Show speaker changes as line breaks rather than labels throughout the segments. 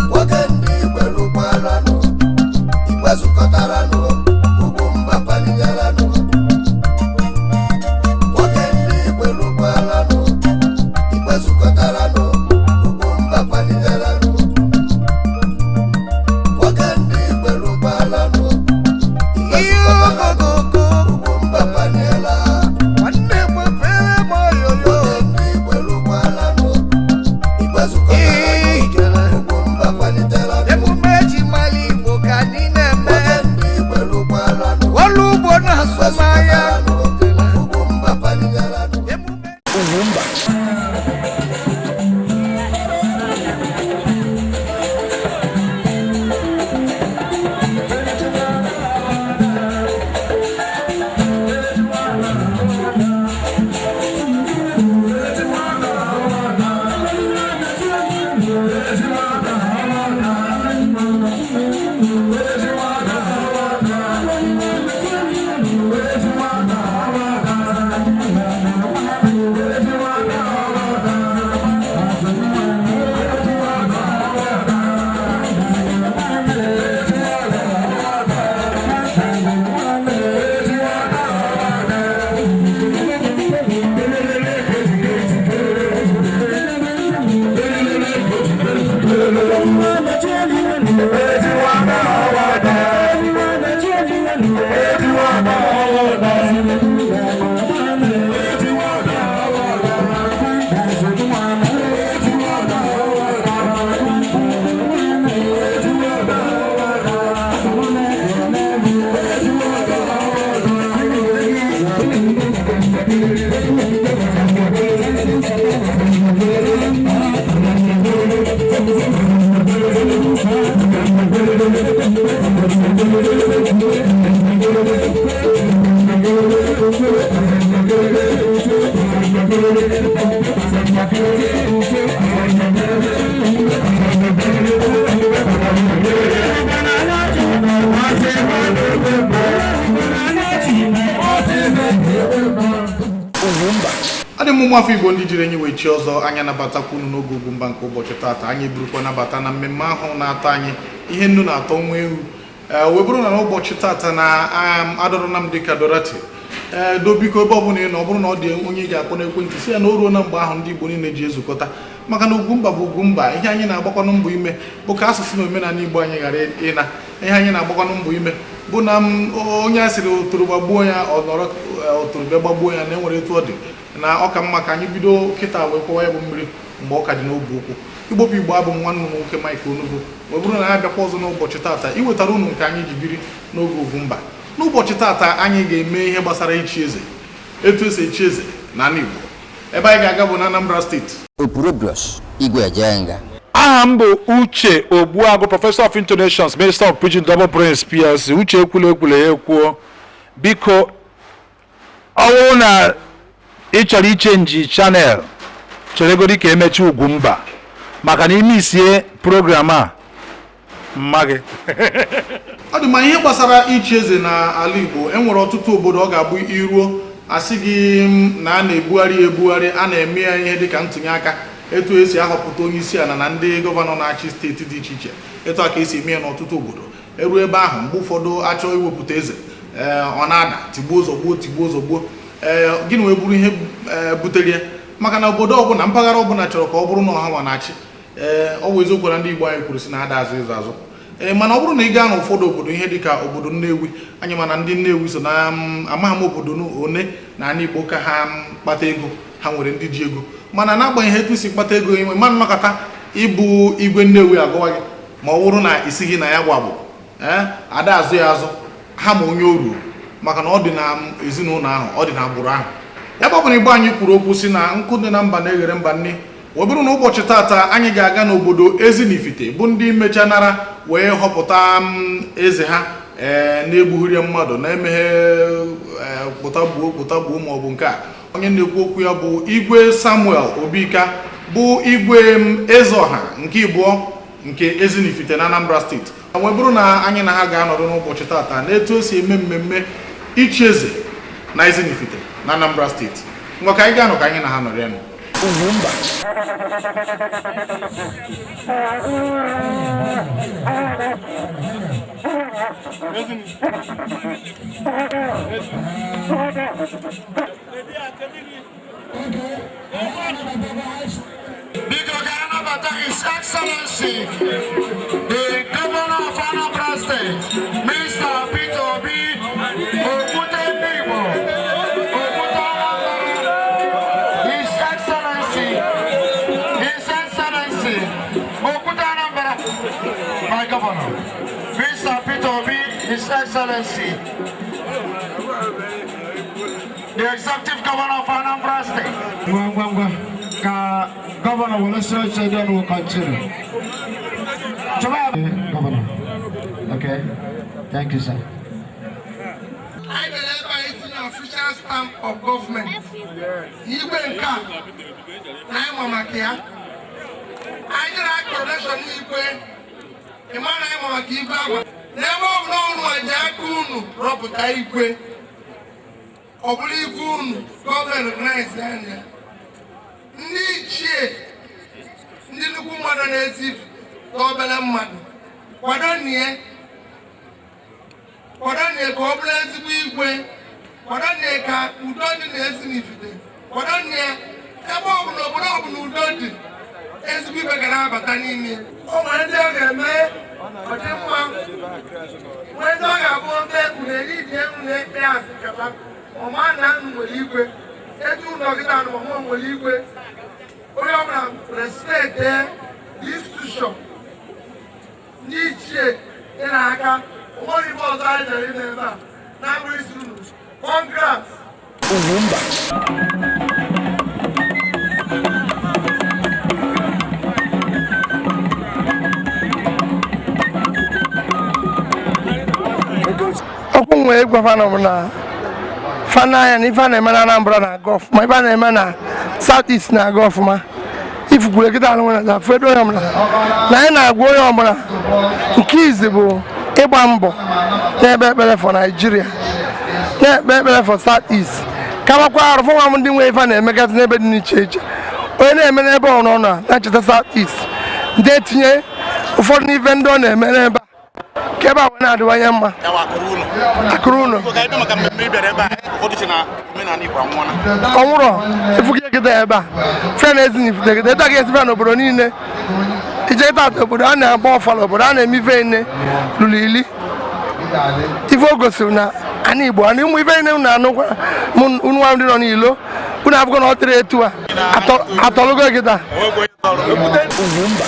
Nwoke ndị Igwe lụkwaranụ, Igwe zukọtaranụ, Ugwumba paligaranụ. Nwoke ndị Igwe lụkwaranụ, Igwe zukọtaranụ, Ugwumba paligaranụ. Nwoke ndị Igwe lụkwaranụ, Igwe zukọtaranụ, Ugwumba paliela.
Nwanne mepere m oyoyo.
Nwoke ndị Igwe lụkwaranụ, Igwe zukọtaranụ,
Ijele.
Ugwumba paliteranụ.
Emume eji mara Igbo ka anyị na-eme.
Nwoke ndị Igwe lụkwaranụ,
Ọrụ ugbo na azụmahịa.
Ugwumba paligaranụ.
Emume
Ugwumba. Ugwumba.
Adị m ụmụafọ Igbo ndị jiri enyi wee chi ọzọ anyị anabatakwa unu n'oge Ugwumba nke ụbọchị taata. Anyị burukwa nabata na mmemme ahụ na-atọ anyị ihe nnu na-atọ nwa ewu. Ee, wee bụrụ na n'ụbọchị taata na adọrọ na m dịka Dorothy. Ee, do biko, ebe ọbụla ị nọ, ọ bụrụ na ọ dị onye ị ga-akpọ n'ekwentị, si ya na o ruo na mgbe ahụ ndị Igbo niile ji ezukọta, maka na Ugwumba bụ Ugwumba. Ihe anyị na-agbakwanụ mbọ ime bụ ka asụsụ na omenala Igbo anyị ghara ịna. Ihe anyị na-agbakwanụ mbọ ime bụ na m onye a sịrị otoro gbagbuo ya, ọ nọrọ otoro bịa gbagbuo ya, na enwere etu ọ dị na ọ ka mma ka anyị bido kịta wee kwọwa ya bụ mmiri mgbe ọ ka dị n'obu ụkwụ. Igbo bụ Igbo. Abụ m nwanne m nwoke Mike Onugbu, wee bụrụ na ya abịakwa ọzọ n'ụbọchị taata iwetara unu nke anyị ji biri n'oge Ugwumba. N'ụbọchị taata, anyị ga-eme ihe gbasara ichi eze, etu esi echi eze n'ala Igbo. Ebe anyị ga-aga bụ na Anambra Steeti.
Opurobios Igwe Ejenga.
Aha m bụ Uche Ogbuagụ, Professor of Intonations, Minister of Preaching, Double Prince PLC. Uche ekwula ekwula ya ekwuo. Biko, ọ bụrụ na ị chọrọ ichange channel, cheregodi ka emechi Ugwumba, maka na ime isie program a mma gị.
Ọ dị ma ihe gbasara ichi eze n'ala Igbo, enwere ọtụtụ obodo ọ ga-abụ iruo, asị gị na a na-ebugharị ya ebugharị, a na-eme ya ihe dịka ntụnye aka, etu esi ahọpụta onye isi ala na ndị gọvanọ na-achị steeti dị iche iche, etu a ka esi eme ya n'ọtụtụ obodo. Eruo ebe ahụ, mgbe ụfọdụ achọọ iwepụta eze, ee, ọ na-ada tigbuo zọgbuo, tigbuo zọgbuo. Ee, gịnị wee bụrụ ihe butere ya? Maka na obodo ọbụla, mpaghara ọbụla chọrọ ka ọ bụrụ na ọha nwa na-achị. Ee, ọ bụ eziokwu na ndị Igbo anyị kwuru sị na ada azụ ịzụ azụ. Ee, mana ọ bụrụ na ị gaa n'ụfọdụ obodo, ihe dịka obodo Nnewi anyị, mana ndị Nnewi so na amaghị m obodo one na ala Igbo ka ha kpata ego. Ha nwere ndị ji ego, mana n'agbanyeghị etu si kpata ego, enwe ma nnọkọta ịbụ igwe Nnewi agụwa gị, ma ọ bụrụ na isi gị na ya bụ agbụrụ. Ee, ada azụ ya azụ, ha ma onye o ruru, maka na ọ dị na ezinụlọ ahụ, ọ dị na agbụrụ ahụ. Ya bụ na Igbo anyị kwuru okwu si na nkụ dị na mba na-eghere mba nne. Wee bụrụ na ụbọchị taata, anyị ga-aga n'obodo Ezinifite, bụ ndị mechanara wee họpụta eze ha, ee, na-egbughiri mmadụ, na-emeghe kpụta gbuo, kpụta gbuo ma ọ bụ nke a. Onye na-ekwu okwu ya bụ Igwe Samuel Obika, Bụ igwe m Ezeọha nke ịbụọ nke Ezinifite na Anambra Steeti, wee bụrụ na anyị na ha ga-anọdụ n'ụbọchị tata n'etu o si eme mmemme ichi eze na Ezinifite na Anambra Steeti. Ngwa, ka anyị ga-anọ ka anyị na ha nọrọ ya nụ.
Ugwumba.
Biko, ka anyị nabata His Excellency, the Governor of Anambra State, Mr. Peter Obi, Okwute ndị Igbo, Okwute Anambra. His Excellency, His Excellency, Okwute Anambra, my Governor, Mr. Peter Obi, His Excellency, the Executive Governor of Anambra State.
Ngwa ngwa ngwa, ka Governor were si oche, then we'll continue. Chọba ya. Governor. Okay. Thank you, sir.
Anyị bịara ebe a itinye official stamp of government n'igwe nke a na anyị ma maka ya. Anyị jere coronation n'igwe, ịma na anyị ma maka igwe agwa n'ebe ọ bụla unu ji aka unu rọpụta igwe, ọ bụrụ igwe unu, gọọmenti recognize anya. Ndị ichie, ndị nnukwu mmadụ na-ezi na obere mmadụ, kwado nie, kwado ka ọ bụrụ ezigbo igwe, kwado ka udo dị na Ezinifite, kwado ebe ọbụla, obodo ọbụla udo dị, ezigbo igwe ga na-abata n'ime. O nwere ndị ọ ga-eme ọ dị mma, nwee ndị ọ ga-abụ ofe unu eri ji unu na-ekpe asị kaba ọma na unu nwere igwe etu ụlọ kịta na ọmụ nwere igwe. Onye ọbụla respect the institution, ndị ichie dị n'aka. Onwere ife ọzọ anyị jere ime ebe a na-abụrụ isi unu congrats.
Ugwumba.
Okwu nwere ịgwa fana bụ na fana anya na ife a na-eme na Anambra na-aga ọfụma, ife a na-eme na South East na-aga ọfụma. Ifukwuru kịta anụ nwere na fedo onye ọbụla na anyị na-agwa onye ọbụla nke izi bụ ịgba mbọ na-ekpe ekpere for Nigeria, na-ekpe ekpere for South East, kamakwa arụ fọnwa m ndị nwe ife a na-emegasị n'ebe dị n'iche iche. Onye na-eme n'ebe ọ nọ na-echeta South East, ndị etinye ụfọdụ n'ife ndị ọ na-eme n'ebe a ka ebe a wee na-adịwanye mma. Akụrụ ụlọ.
Maka mmemme ị bịara ebe a, ụfọdụ che na omenala Igbo anwụọla.
Ọnwụrọ efughị kịta ebe a fe na Ezinifite kịta etu a ga-esi bịa n'obodo niile ije kịta. Obodo a na-agba ọfala, obodo a na-eme ife nne lụrụ ili, ife o gosiri na ana Igbo ana ụmụ ife niile unu anụkwa unu nwa ndị nọ n'ilo unu abụgo na ọ dịrị etu a atọlụgo kịta.
Ugwumba.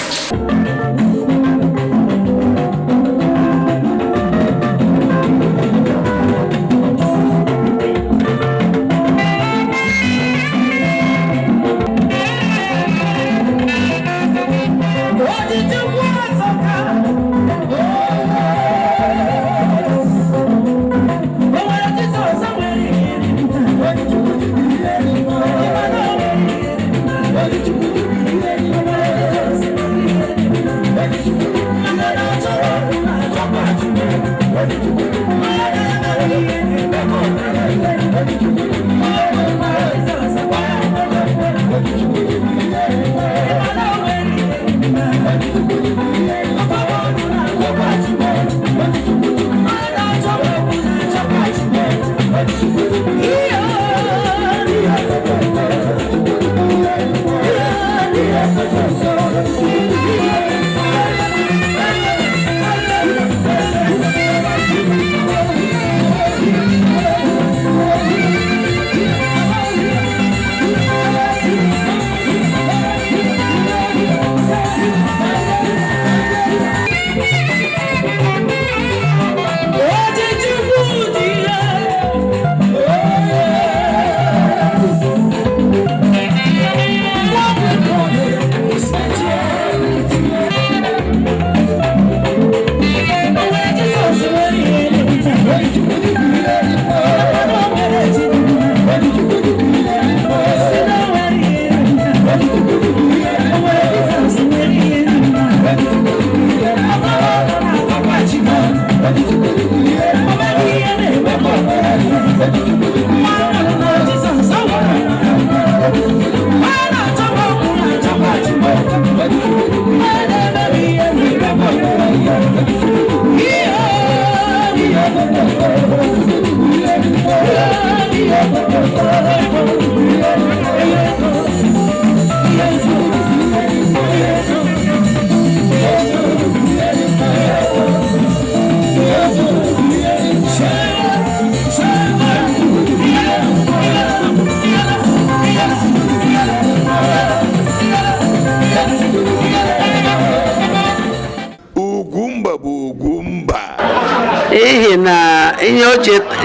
Ihe o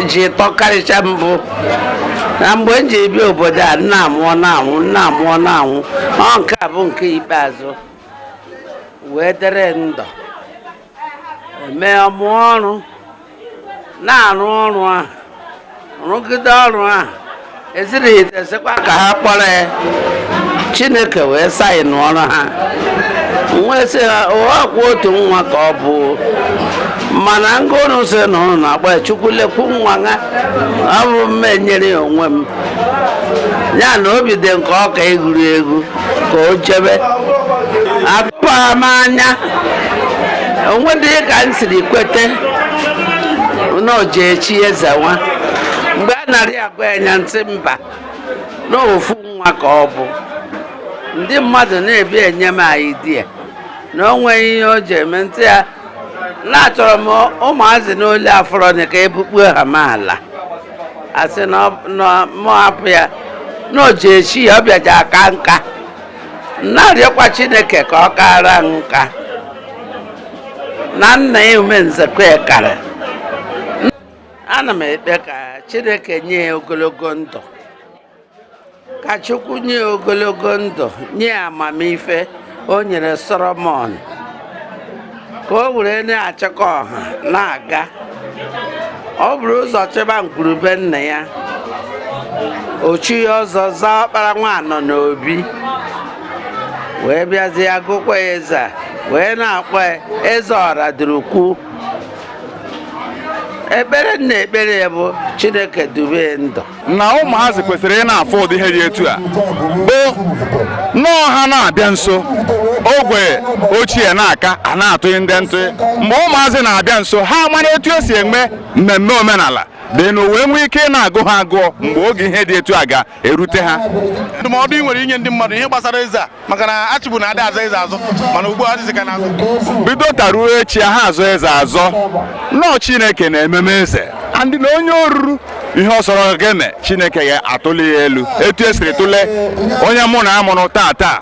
ji tọkarịcha mbụ na mgbe m ji bịa obodo a, nna amụọ na-anwụ, nna amụọ na-anwụ. Ọ nke a bụ nke ikpeazụ wee dere ndụ eme ọmụọ ọrụ, na-arụ ọrụ ahụ, rụgide ọrụ ahụ eziri esikwa ka ha kpọrọ ya. Chineke wee saịnụ ọrụ ha, nwee sị ha ụwa kwa otu nwa ka ọ bụ, mana ngụrụ sị na ụnụ na-akpọ ya Chukwu lekwu nwa ha, ọ bụ m enyere ya onwe m ya na obi dị nke ọka egwuru egwu ka o jebe. Atụbara m anya onwe dị ka m siri kwete na o ji echi eze nwa. Mgbe a narị agwa ya nya ntị mba na ofu nwa ka ọ bụ, ndị mmadụ na-ebi enye m idea na o nweghị ihe o ji eme ntị ya na-achọrọ m ụmụazị n'ole afọrọ ka ebukpuo ha m ala, asị na mụ hapụ ya na o ji echi ya. Ọ bịaja aka nka, na-arịọkwa Chineke ka ọ kara nka na nna ya ume nzekwe kara. Ana m ekpe ka Chineke nye ya ogologo ndụ, ka Chukwu nye ya ogologo ndụ, nye ya amamife o nyere Solomon, ka o were na-achịkọ ọha na-aga. Ọ bụrụ ụzọ chịba ngwurube nna ya, ochi ya ọzọ zaa ọkpara nwa anọ n'obi, wee bịazie agụkwa ya eze a, wee na-akpọ ya eze ọra durukwu. Ekpere nna ekpere ya bụ Chineke dube ndụ.
Na ụmụazị kwesịrị ị na-afụ ụdị ihe dị etu a bụ nnọọ ha na-abịa nso ogwe ochie na-aka a na-atụghị ndị ntụ. Mgbe ụmụazị na-abịa nso, ha mara etu esi eme mmemme omenala dị na wee nwee ike ị na-agụ ha agụọ mgbe oge ihe dị etu a ga-erute ha.
Ndụmọdụ ị nwere inye ndị mmadụ ihe gbasara eze a, maka na achịbụ na adị azọ eze azọ, mana ugbu a adịghị ka na-azụ?
Bido taruo echi ha azọ eze azọ nnọọ. Chineke na-ememe eze andị na onye oruru ihe ọ sọrọ ga-eme, Chineke ga-atụli ya elu etu esiri tụle onye mụ na amụrụ taa taa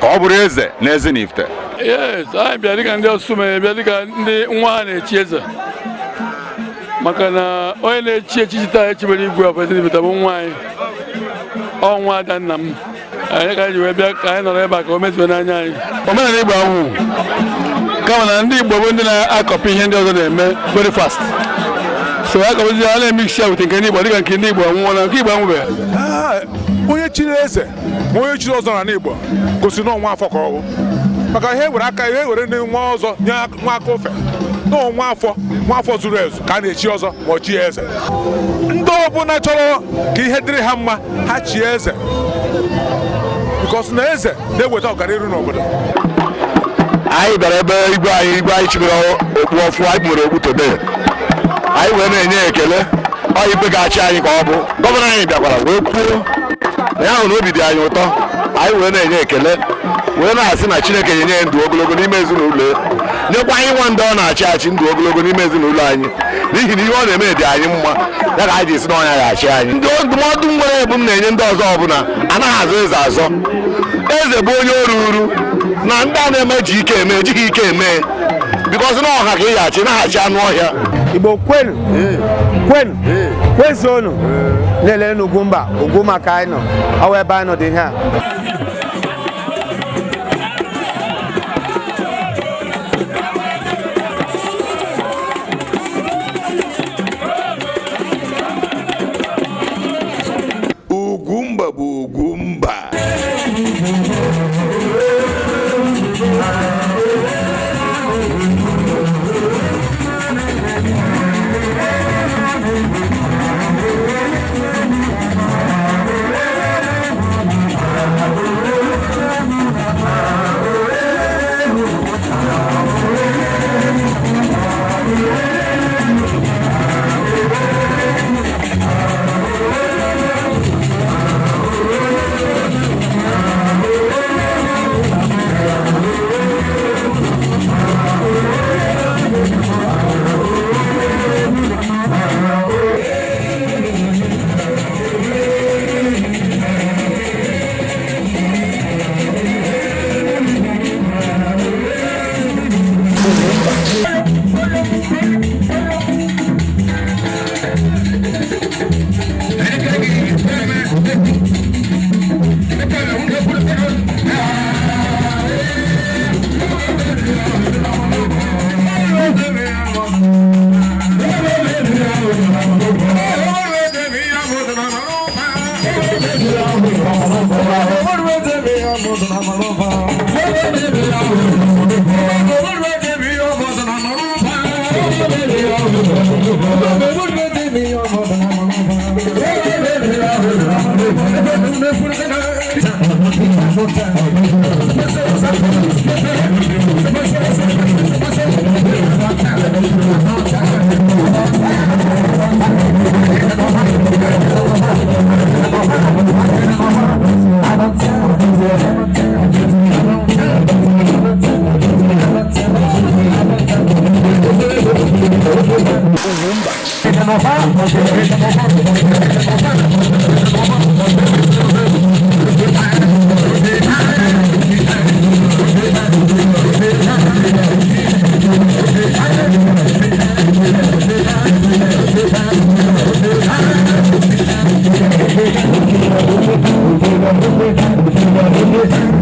ka ọ bụrụ eze na Ezinifite.
Yes, anyị bịa dịka ndị Osumenyi, bịa dịka ndị nwa ha na-echi eze, maka na onye na-echi echichi taa echibere igwe ọ bụ Ezinifite bụ nwa anyị, ọ nwa ada nna m anyị, ka anyị ji wee bịa ka anyị nọrọ ebe a ka o mezuo n'anya anyị. Omenala Igbo anwụ, kama na ndị Igbo bụ ndị na-akọpị ihe ndị ọzọ na-eme very fast, so akọpịzi a na-emix ya with nke ndị Igbo, dịka nke ndị Igbo anwụọla, nke Igbo anwụbeghị.
Onye chiri eze ma onye chiri ọzọ n'ala Igbo gosi na ọnwa afọ ka ọ bụ, maka ihe were aka ihe were ndị nwa ọzọ nye nwa aka ofe na nwa afọ, nwa afọ zuru ezu ka a na-echi ọzọ ma ọ chie eze. Ndị ọbụla chọrọ ka ihe dịrị ha mma, ha chie eze, because na eze na-eweta ọganihu n'obodo.
Anyị bịara ebe igwe anyị, igwe anyị chibere okpu ọfụ, anyị nwere okpu today, anyị wee na-enye ya ekele. Ọ igwe ga-achị anyị ka ọ bụ. Gọvanọ anyị bịakwara wee kwuo na ya hụrụ na obi dị anyị ụtọ. Anyị wee na-enye ekele, wee na-asị na Chineke nye ya ndụ ogologo n'ime ezinụlọ ya, nyekwa anyị nwa ndị ọ na-achị achị ndụ ogologo n'ime ezinụlọ anyị, n'ihi na ihe ọ na-eme dị anyị mma, ya ka anyị ji esi na ọnya ga-achị anyị. Ndị ndụmọdụ m nwere bụ m na-enye ndị ọzọ ọbụla, anaghị azụ eze azọ. Eze bụ onye oruru na ndị a na-eme ji ike eme, ejighị ike eme, because na ọha ka ị ga-achị, naghachi anụ ọhịa.
Igbo kwenu, kwenu, kwezuonu. Na-ele n'Ugwumba, Ugwumba ka anyị nọ, ọwa ebe anyị nọ dị ihe a.
Ugwumba bụ Ugwumba.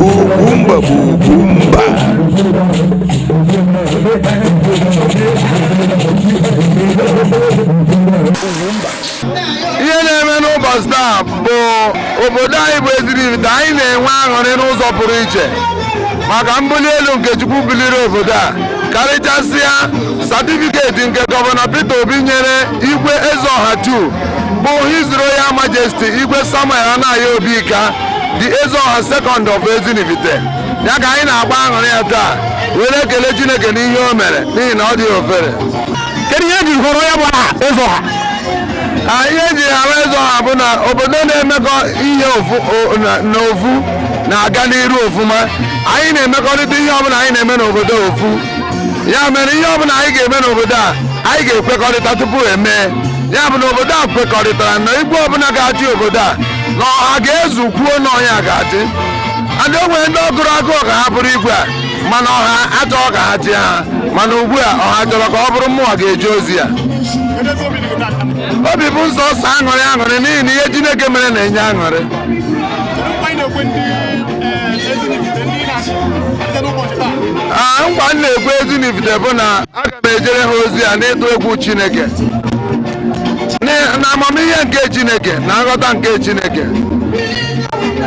Ugwumba bụ Ugwumba.
Ihe na-eme n'ụbọchị taa bụ obodo anyị bụ Ezinifite, anyị na-enwe aṅụrị n'ụzọ pụrụ iche maka mbuli elu nke Chukwu buliri obodo a, karịchasịa certificate nke Governor Peter Obi nyere Igwe Ezeọha 2 bụ His Royal Majesty Igwe Samuel Anayo Obika, the Ezeọha second of Ezinifite. Ya ka anyị na-agba aṅụrị ya taa were ekele Chineke n'ihe o mere, n'ihi na ọ dị ofere.
Kedu ihe eji họrọ ya bụ aha Ezeọha?
Ihe eji hara Ezeọha bụ na obodo na-emekọ ihe n'ofu na-aga n'iru ofuma. Anyị na-emekọrịta ihe ọbụla anyị na-eme n'obodo ofu. Ya mere ihe ọbụla anyị ga-eme n'obodo a, anyị ga-ekwekọrịta tupu emee ya. Bụ na obodo a kwekọrịtara na igwe ọbụla ga-achị obodo a na ọha ga-ezu kwuo na ọnya ga-achị. Adị o nwere ndị ọgụrụ agụụ ka ha bụrụ igwe a, mana ọha achọghị ka ha chịa ha. Mana ugbu a, ọha chọrọ ka ọ bụrụ mmụọ ga-eje ozi ya. Obi bụ nsọ ọsọ aṅụrị aṅụrị, n'ihi na ihe Chineke mere na-enye aṅụrị. Nkwa m na-ekwe Ezinifite bụ na aga m ejere ha ozi ya n'ịtụ egwu Chineke, na amamihe nke Chineke na nghọta nke Chineke.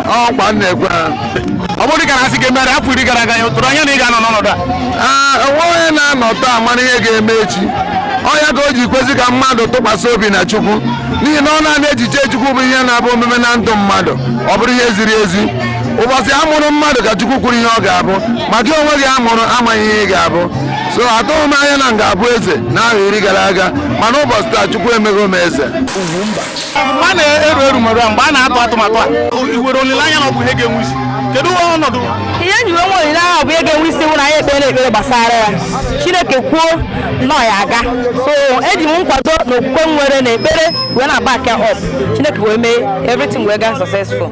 Ọ nkwa m na-ekwe ha.
Ọ bụrụ dịka na asị ga-emere afọ 10 gara aga, ya tụrụ anya na ị ga-anọ n'ọnọdụ a?
Ee, onwe onye na-anọ taa mara ihe ga-eme echi. Ọ ya ka o ji kwesị ka mmadụ tụkwasị obi na Chukwu, n'ihi na ọ na-ana echiche Chukwu bụ ihe na-abụ omume na ndụ mmadụ, ọ bụrụ ihe ziri ezi. Ụbọchị a mụrụ mmadụ ka Chukwu kwuru ihe ọ ga-abụ, ma gị onwe gị amụrụ amaghị ihe ị ga-abụ. So atụghị m anya na m ga-abụ eze n'ahọ 10 gara aga, mana ụbọchị taa, Chukwu emego m eze.
Mgbe a na-eru eru mmadụ, mgbe a na-atụ atụmatụ a, i nwere olileanya na ọ bụ ihe ga-enwe isi? Kedu ọnọdụ?
Ihe nji wee nwe olileanya bụ ihe ga-enwe isi wụ na anyị ekpere ekpere gbasara ya, Chineke kwuo na ọ ya aga. So eji m nkwado na okwukwe m nwere na ekpere wee na back ya up, Chineke wee mee everything wee gaa successful.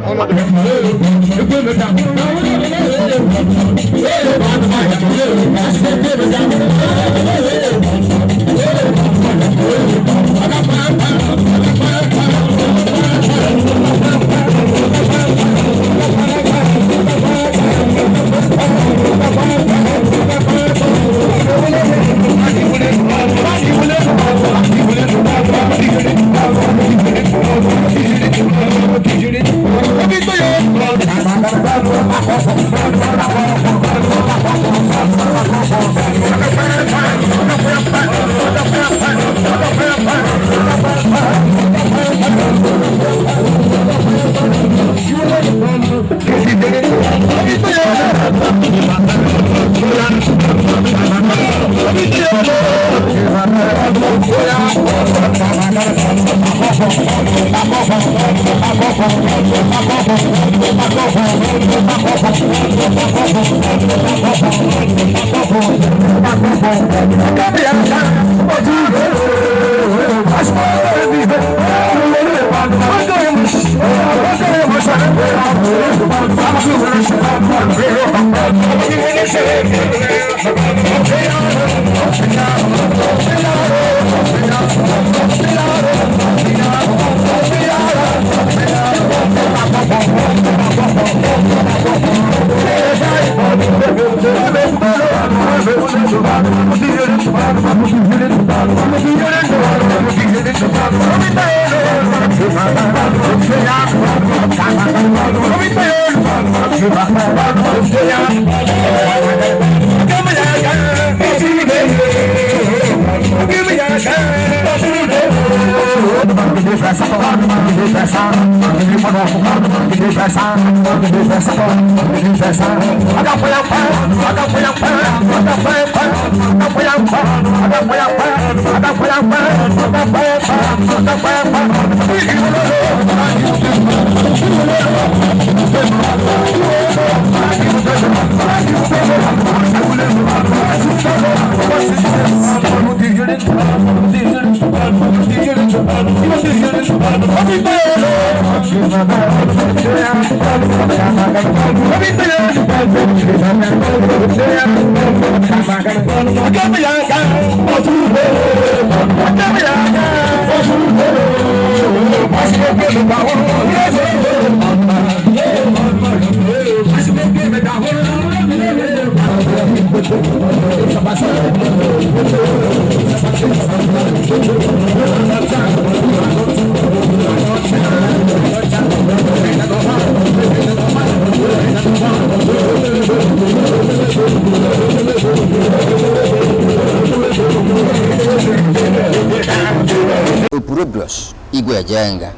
Opurobios Igwe Ejenga.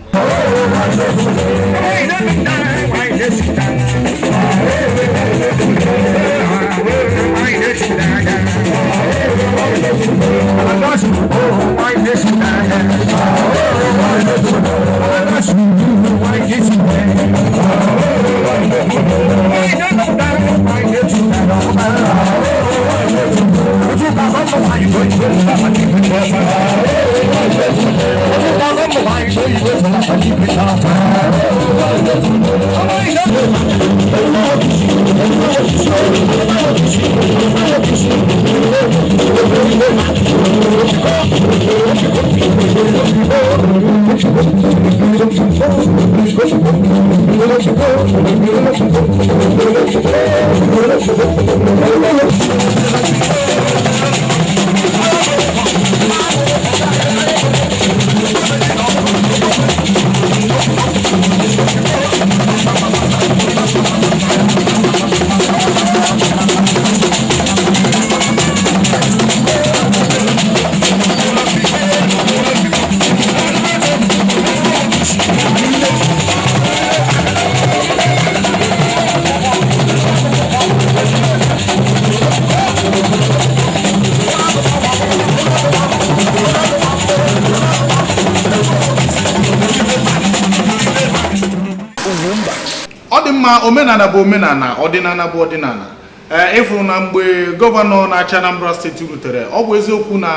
Ọ dị mma, omenala bụ omenala, ọdịnala bụ ọdịnala. Ee, ịfụrụ na mgbe gọvanọ na-achị Anambra steeti rutere, ọ bụ eziokwu na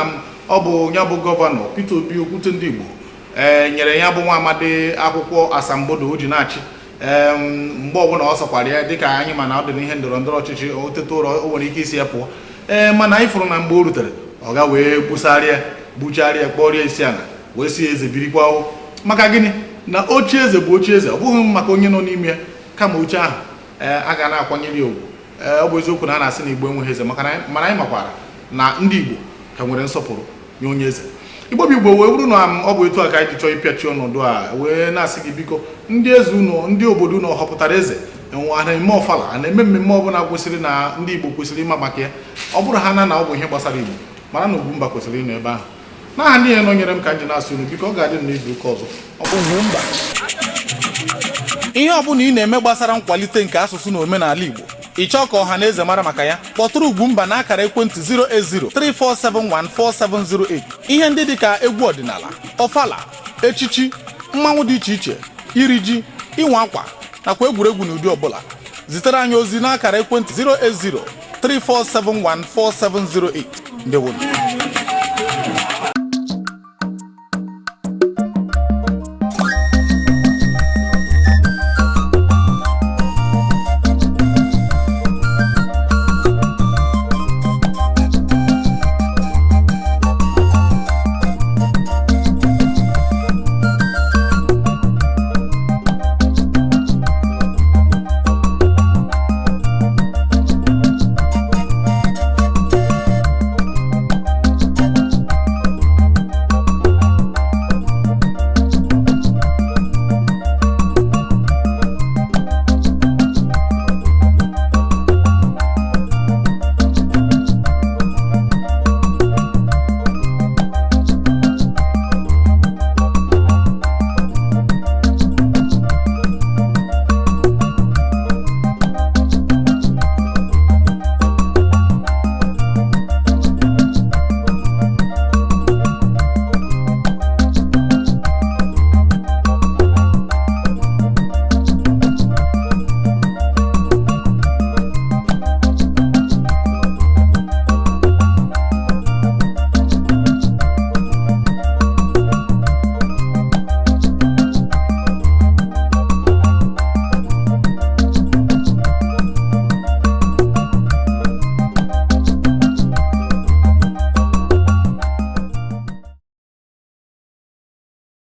ọ bụ ya bụ gọvanọ Peter Obi Okwute ndị Igbo ee nyere ya bụ nwa amadi akwụkwọ asambodo o ji na-achị. Ee, mgbe ọbụla ọ sọkwara ya, dịka anyị ma na ọ dị n'ihe ndọrọ ndọrọ ọchịchị, o teta ụra o nwere ike isi ya pụọ. Ee, mana anyị fụrụ na mgbe o rutere, ọ ga wee gbusarịa gbucharịa kpọrịa isi ala wee si eze birikwa. Maka gịnị? Na oche eze bụ oche eze, ọ bụghị maka onye nọ n'ime ya, kama oche ahụ ee a ga na-akwanyere ya ugwu. Ee, ọ bụ eziokwu na a na-asị na Igbo enweghị eze, maka mana anyị makwara na ndị Igbo ka nwere nsọpụrụ nye onye eze. Igbo bụ Igbo, wee bụrụ na ọ bụ etu a ka anyị ji chọọ ịpịachi ọnọdụ a, wee na-asị gị biko, ndị eze unu, ndị obodo unu họpụtara eze, a na-eme ọfala, a na-eme mmemme ọbụla kwesịrị na ndị Igbo kwesịrị ịma maka ya. Ọ bụrụ ha na ọ bụ ihe gbasara Igbo, mara na Ugwumba kwesịrị ịnọ ebe ahụ. N'aha ndị ya nọnyere m ka m ji na-asị unu biko, ọ ga-adị m n'izu ụka ọzọ.
Ugwumba.
Ihe ọbụla ị na-eme gbasara nkwalite nke asụsụ na omenala Igbo, ị chọọ ka ọha na eze mara maka ya, kpọtụrụ Ugwumba na akara ekwentị 08034714708. Ihe ndị dịka egwu ọdịnala, ọfala, echichi, mmanwụ dị iche iche, iri ji, ịnwa akwa nakwa egwuregwu n'ụdị ọbụla, zitere anyị ozi n'akara ekwentị 08034714708. Ndewonu.